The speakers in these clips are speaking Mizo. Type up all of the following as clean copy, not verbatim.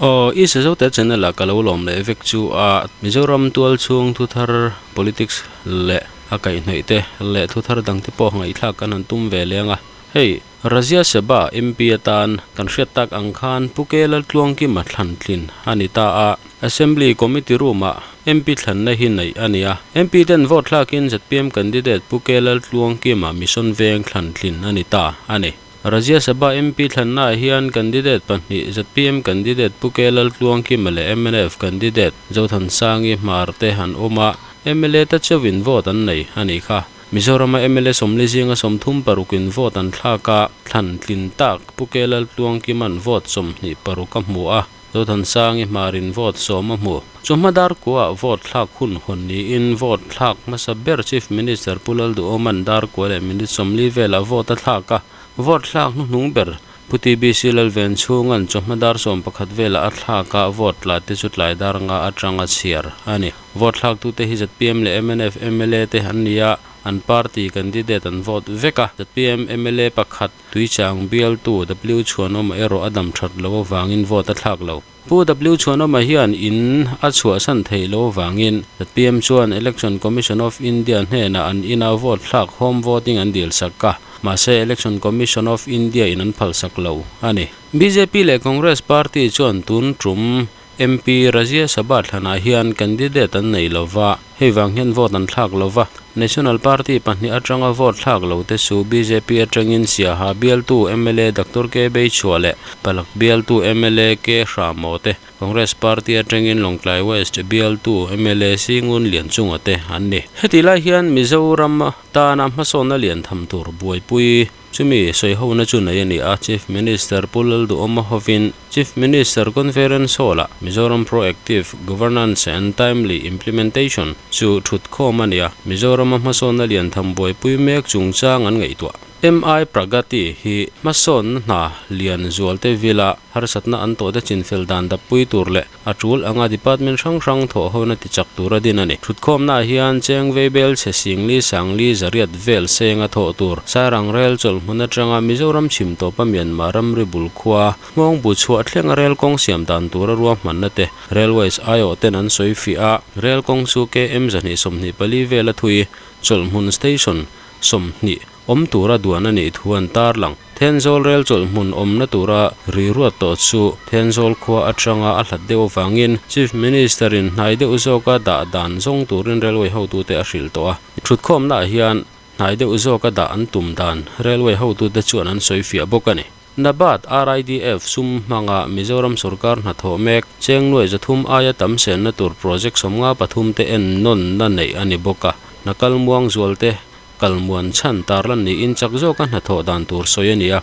Aw i Sazote channel ah ka lo lawm leh vek chu a, Mizoram tual chhung thu thar politics leh a kaihhnawih te leh thu thar dang te pawh ngaihthlak kan han tum ve leng a, hei Rajya Sabha MP atan kan hriat tak ang khan Pu Ke Laltluangkima thlan tlin a ni ta a, Assembly Committee room ah MP thlanna hi neih a ni a, MP ten vote thlakin zpm candidate Pu Ke Laltluangkima Mission Veng thlan tlin a ni ta a ni. Rajya Sabha MP thlannaah hian candidate pahnih zpm candidate Pu Ke Laltluangkima leh mnf candidate Zothansangi Hmar te an awm a, mla te chauhin vote an nei a nih kha. Mizorama mla sawmli zinga 36 in vote an thlak a, thlan tlin tak Pu Ke Laltluangkima'n vote 26 a hmu a, Zothansangi Hmarin vote 10 a hmu. Chawhma dar kuaah vote thlak hun hawn niin vote thlak hmasa ber Chief Minister Pu Lalduhoma'n dar kua leh minute 40 velah vote a thlak a, vote thlak hnuhnung ber Pu TBC Lalven chhunga'n chawhma dar 11 velah a thlak a, vote tla te chu tlai dar nga atanga chhiar a ni. Vote thlaktute hi zpm leh mnf mla te an ni a, an party candidate an vote vek a. Zpm mla pakhat Tuichang bialtu W Chhuanawma erawh a dam that loh avangin vote a thlak lo. Pu W Chhuanawma hian in a chhuahsan theih loh avangin zpm chuan Election Commission of India hnenah an ina vote thlak home voting an dil sak a, mahse Election Commission of India in an phalsak lo a ni. Bjp leh Congress party chuan tun tum MP Rajya Sabha thlanah hian candidate an nei lova, hei vang hian vote an thlak lova. National Party pahnih atanga vote thlak lo te chu bjp atangin Siaha bialtu mla Doctor K Beichhua leh Palak bialtu mla K Hramo te, Congress Party atangin Lawngtlai West bialtu mla Singun Lianchunga te an ni. Hetih lai hian Mizoram tana hmasawnna lian tham tur buaipui Chumi sawihona chu nei a ni a, Chief Minister Pu Lalduhawma hovin Chief Minister Conference Hall-ah Mizoram Proactive Governance and Timely Implementation chu thutkhawm a ni a, Mizorama hmasawnna lian tham buaipui mek chungchang an ngaihtuah. MI Pragati hi hmasawnna hna lian zualte vila harsatna an tawhte chinfel dan dappui tur leh A tul anga department hrang hrang thawh hona ti chak tura din a ni. Thutkhawmnaah hian cheng veibel chhe singli sangli zariat vel senga thawh tur Sairang rel chawlh hmun atanga Mizoram chhim tawpa Myanmar ramri bul khua nghawng bu chhuah thlenga rel kawng siam dan tura ruahmanna te Railways aiawh ten an sawi fiah a, rel kawng chu KM 124 vela thui chawlh hmun station 20 awm tura duan a nih thu an tarlang. Thenzawl rel chawlh hmun awmna tura ri ruat tawh chu Thenzawl khua atanga a hlat deuh avangin Chief Minister in hnai deuh zawka dah dan zawng turin railway hotute a hrilh tawh a. Thutkhawmnaah hian hnai deuh zawka dah an tum dan railway hotute chuan an sawi fiah bawk a ni. NABARD RIDF sum hmanga Mizoram sorkar hnathawh mek cheng nuai 300 aia tam senna tur project 53 te en nawnna neih a ni bawk a. Hnakal muang zualte Kalmuan chhan tarlan niin chak zawka hnathawh dan tur sawi a ni a.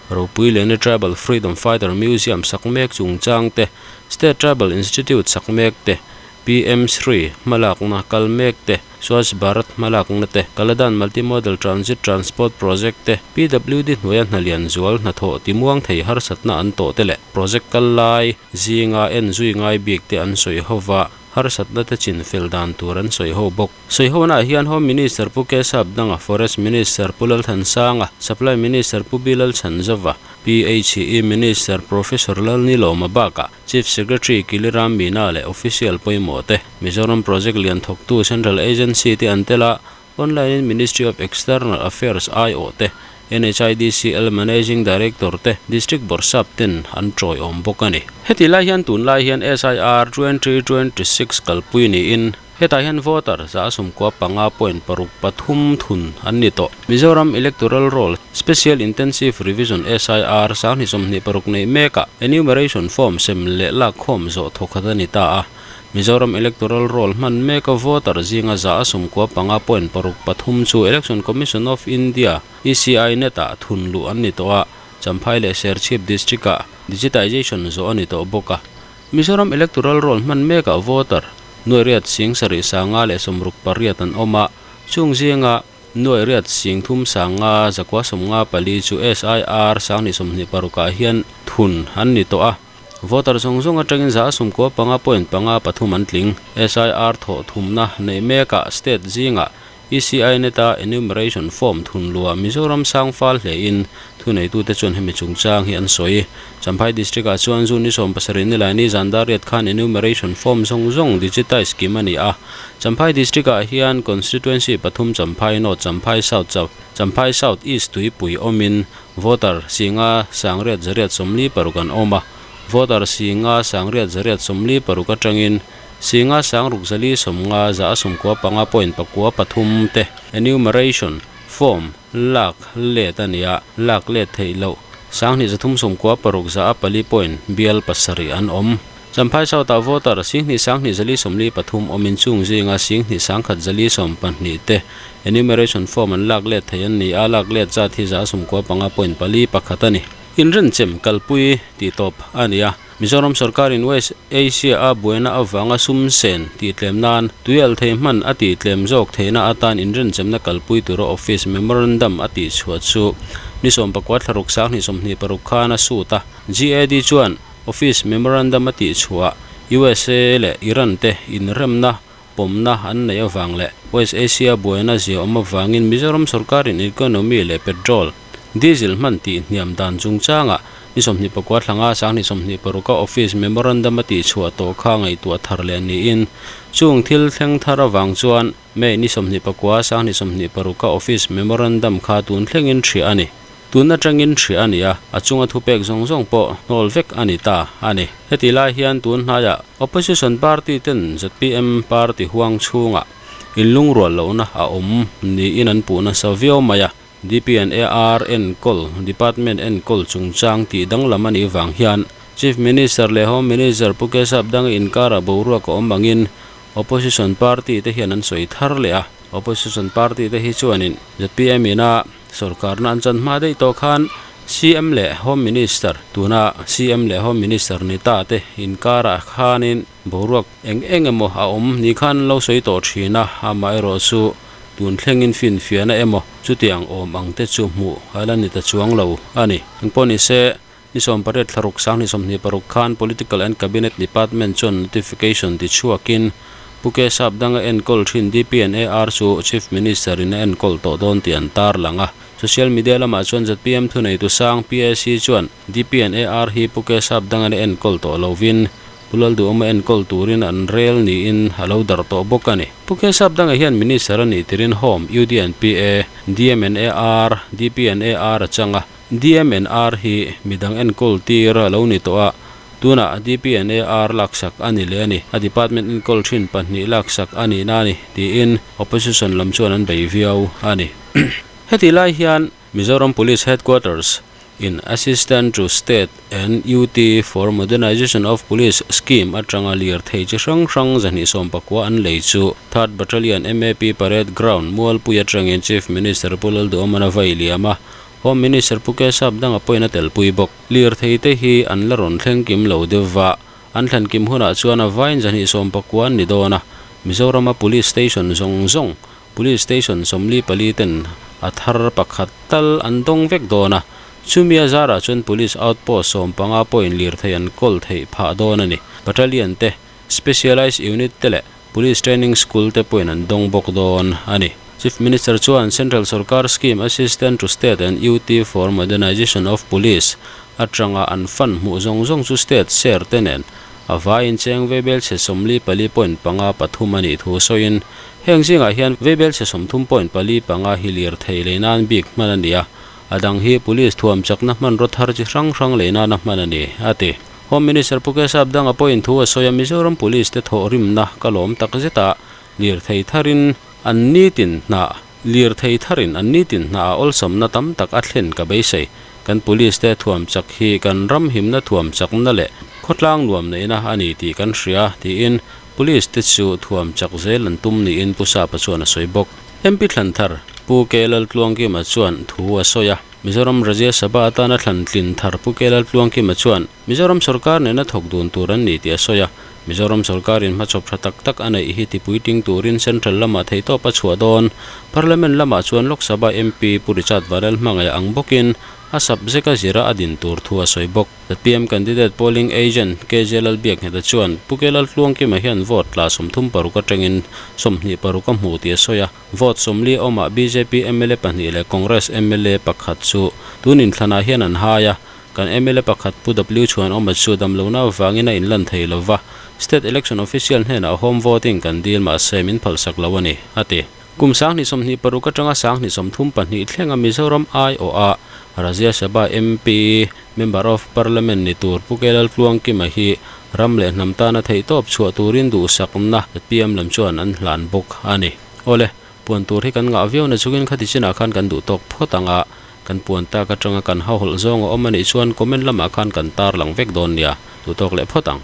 Ropui Lene Tribal Freedom Fighter Museum sak mek chungchang te, State Tribal Institute sak mek te, PM Shri hmalakna kal mek te, Swachh Bharat hmalakna te, Kaladan Multimodal Transit Transport Project te, PWD hnuaia hnalian zual hnathawh timuang thei harsatna an tawh te leh project kal lai zinga en zui ngai bik te an sawi hova harsatna te chin fel dan tur an sawi ho bawk. Sawihonaah hian Home Minister Pu Kesap Danga, Forest Minister Pu Lalthansanga, Supply Minister Pu Bilal Chhanzova, PHE Minister Professor Lalnilawma bakah Chief Secretary Kiliram Meena leh official pawimawh te, Mizoram Project lian thawktu Central Agency te an tel a, online in Ministry of External Affairs aiawh te, NHIDCL Managing Director te, District Bawrhsap ten an tawiawm bawk a ni. Hetih lai hian tunlai hian SIR 2026 kalpui niin, Hetah hian voter 95.63 thun an ni tawh. Mizoram Electoral Roll, Special Intensive Revision, SIR, 2026 neih mekah enumeration form sem leh lak khawm zawh thawkhat a ni ta a. Mizoram Electoral Roll hman meka voter zinga 95.63 chu Election Commission of India, ECI, net-ah thun luh an ni tawh a, Champhai leh Serchhip District-ah digitization zawh a ni tawh bawk a. Mizoram Electoral Roll hman mekah voter nuairiat sing sarih sanga leh 68 an awm a, chung zinga nuairiat sing thum sanga zakua 54 chu SIR 2026 ah hian thun an ni tawh a, voter zawng zawng atangin 95.53 an tling. SIR thawh thumna neih mekah state zingah. ECI Net-a enumeration form thunluah Mizoram sang fal hlein thuneitute chuan hemi chungchang hi an sawi. Champhai District-ah chuan June ni 17 nilaini zan dar riat khan enumeration form zawng zawng digitize kim a ni a. Champhai District-ah hian Constituency pathum Champhai North, Champhai South, Champhai South East tuipui awmin voter singa sangriat zariat 46 an awm a. Voter singa sangriat zariat 46 atangin singa sangruk zali sawmnga za a 95 point pakua pathum te enumeration form lak let a ni a, lak let theih loh sanghnih zathum 96 za a pali point bial pasarih an awm. Champhai South-ah voter singhnih sanghnih zali 43 awmin chung zinga singhnih sangkhat zali 12 te enumeration form an lak let thei an ni a, lak let zat hi za a 95 point pali pakhat a ni. Inrenchem kalpui tih tawp a ni a, Mizoram sorkarin West Asia-a buaina avanga sum sen tih tlem nan tuial thei hman a tih tlem zawk theihna atan inrenchemna kalpui tura office memorandum a tih chhuah chu ni 19 thlaruk sanghnih 26 khan a sut a. GAD chuan office memorandum a tih chhuah USA leh Iran te inremna pawmna an neih avang leh West Asia buaina zia awm avangin Mizoram sorkarin economy leh petrol, diesel hman tih hniam dan chungchangah ni 29 thlanga sanghnih 26 a office memorandum a tih chhuah tawh kha ngaihtuah thar leh niin chung thil thleng thar avang chuan May ni 29 sanghnih 26 a office memorandum kha tun thlengin hria a ni. Tun atangin hria a ni a, a chunga thupek zawng zawng pawh hnawl vek a ni ta a ni. Heti lai hian tun hnaiah opposition party ten ZPM party huang chhungah inlungrual lohna a awm niin an puh nasa viau mai a. DPNAR enkawl department enkawl chungchang tih danglam a nih vang hian Chief Minister leh Home Minister Pu Kesap Danga inkarah boruak a awm angin opposition party te hian an sawi thar leh a. Opposition party te hi chuanin ZPM ina sorkarna an chan hma daih tawh khan CM leh Home Minister tuna CM leh Home Minister ni ta te inkarah khanin boruak eng eng emaw a awm ni khan an lo sawi tawh thin a, amaherawh chu tun thlengin finfiahna emaw chutiang awm ang te chu hmuh a la ni ta chuang lo a ni. Engpawh ni se, ni 18 thlaruk sanghnih 26 khan Political and Cabinet Department chuan notification ti chhuakin Pu Kesap danga enkawl thin DPNAR chu Chief Minister in a enkawl tawh dawn tih an tar lang a. Social media lamah chuan ZPM thuneitu sang PAC chuan DPNAR hi Pu Kesap danga a enkawl tawh lovin Pu Lalduhawma enkawl turin an rel niin a lo darh tawh bawk a ni. Pu Kesap danga hian Minister a nih tirin Home, UDNPA, DMNAR, DPNAR a chang a. DMNR hi midang enkawl tir a lo ni tawh a, tunah DPNAR laksak a ni leh a ni. A department enkawl thin pahnih laksak a nihna a ni, tiin opposition lam chuan an bei viau a ni. Hetih lai hian Mizoram Police Headquarters in Assistant to State and UT for Modernization of Police Scheme atanga lir thei chi hrang hrang 219 an lei chu Third Battalion MAP Parade Ground Mualpui atangin Chief Minister Pu Lalduhawmana vai liam a, Home Minister Pu Kesap danga pawhin a telpui bawk. Lir thei te hi an la rawn thleng kim lo deuh va, an thlen kim hunah chuan a vain 219 an ni dawn a, Mizorama Police Station zawng zawng Police Station 44 ten a thar pakhat tal an dawng vek dawn a, chumi a zarah chuan Police Outpost 15 pawhin lirthei an kawl theih phah dawn a ni. Battalion te, Specialised Unit te leh Police Training School te pawhin an dawng bawk dawn a ni. Chief Minister chuan Central Sarkar Scheme Assistant to State and UT for Modernization of Police atanga an fund hmuh zawng zawng chu State share te nen a vaiin cheng veibel chhe 44 point 5 3 a nih thu sawiin heng zingah hian veibel chhe 30 point 4 5 hi lir thei lei nan bik hman a ni a, a dang hi police thuam chakna hmanraw thar chi hrang hrang lei nana hman a ni, a ti. Home Minister Pu Kesap danga pawhin thu a sawi a, Mizoram Police te thawh rimna ka lawm tak zet a, lir thei tharin an nitin hnah lir thei tharin an nitin hnah a awlsamna tam tak a thlen ka beisei. Kan police te thuam chak hi kan ram himna thuam chakna leh khawtlang nuam neihna a ni tih kan hria, tiin police te chu thuam chak zel an tum niin Pu Sapa chuan a sawi bawk. MP thlan thar Pu K Laltluangkima chuan thu a sawi a, Mizoram Rajya Sabha atana thlan tlin thar Pu K Laltluangkima chuan Mizoram sorkar nena thawk dun tur an ni tih a sawi a, Mizoram sorkarin hmachhawp tha tak tak a neih hi tipui ting turin Central lamah theihtawp a chhuah dawn. Parliament lamah chuan Lok Sabha MP Pu Richard Vanlalhmangaih ang bawkin a subject a zira a din tur thu a sawi bawk. Zpm candidate polling agent KJ Lalbiakngheta chuan Pu Ke Laltluangkima hian vote tla 36 atangin 26 a hmu tih a sawi a, vote 40 awmah bjp mla pahnih leh Congress mla pakhat chu tun inthlanah hian an hai a, kan mla pakhat Pu W Chhuanawma chu damlohna avangin a inlan thei lova, State Election Official hnenah home voting kan dil mahse min phalsak lo a ni, a ti. Kum 2026 atanga 2032 thlenga Mizoram aiawha Rajya Sabha MP, Member of Parliament ni tur Pu Ke Laltluangkima hi ram leh hnam tana theihtawp chhuah turin duhsakna zpm lam chuan an hlan bawk a ni. Awle, puan tur hi kan ngah viau na chungin khati chinah khan kan duh tawk phawt ang a, kan puan tak atanga kan hauhawlh zawng a awm a nih chuan comment lamah khan kan tarlang vek dawn nia, duh tawk leh phawt ang.